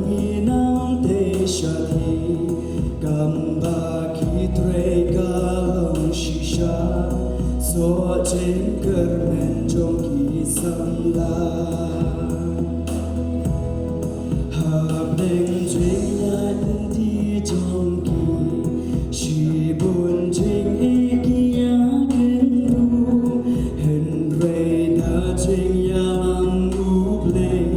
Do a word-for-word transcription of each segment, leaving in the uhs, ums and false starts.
Ngi nang te sha ti, kam ba ki trei ka long shisha, soh jingkyrmen jong ki samla. Hapdeng jingïaid lynti jong ki, shibun jingeh ki ïakynduh, hynrei da jingïalam U Blei,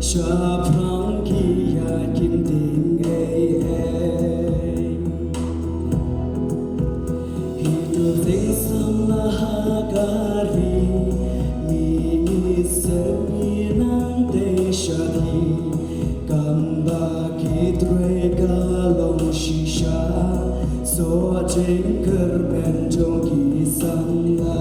shaphrang ki ïaid kim ding ei ei. Hi tu sing samla ha ka ri, mi ngi sep ngi nang te sha ti, kam ba ki trei ka long shisha, soh jingkyrmen jong ki samla.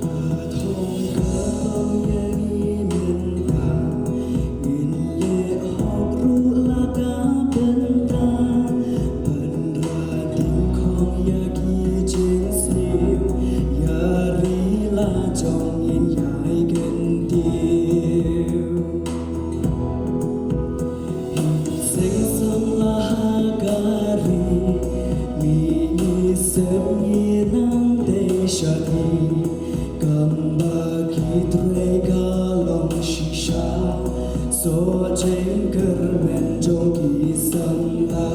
Ka thong ka thong ïa ngi mynta, ngin leh hok ruh la ka bynta. Ban ra ding khong ïa ki jingsniew, ïa ri la jong ngin ïai kyntiew. Hi seng samla ha ka ri, mi ngi sep ngi nang te sha ti, kam ba ki trei ka long shisha, soh jingkyrmen jong ki samla.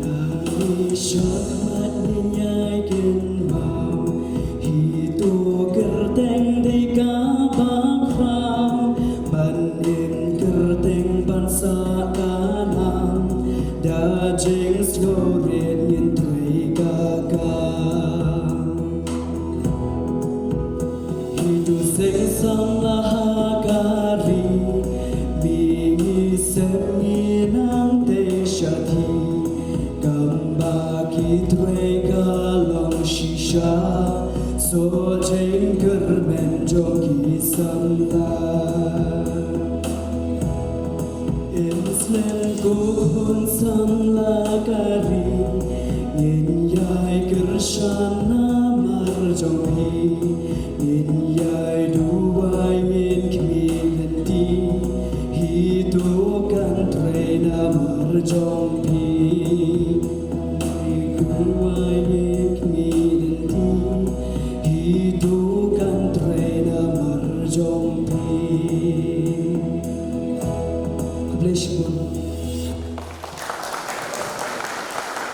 Nangni shakhmat ngin ïai kynmaw, hi tu kyrteng dei kaba khraw, ban im kyrteng ban sah ka nam, da jingsngewrit ngin trei ka kam. Hi tu seng samla ha ka ri, mi ngi sep ngi nang te sha ti, kam ba ki trei ka long shisha, soh jingkyrmen jong ki samla. Im slem ko khun samla ka ri, ngin ïai kyrshan namar jong phi, ngin ïai duwai ngin khmih lynti, hi tu kan trei namar jong phi. Ngin duwai ngin khmih lynti, hi tu kan trei namar jong phi. God bless you all.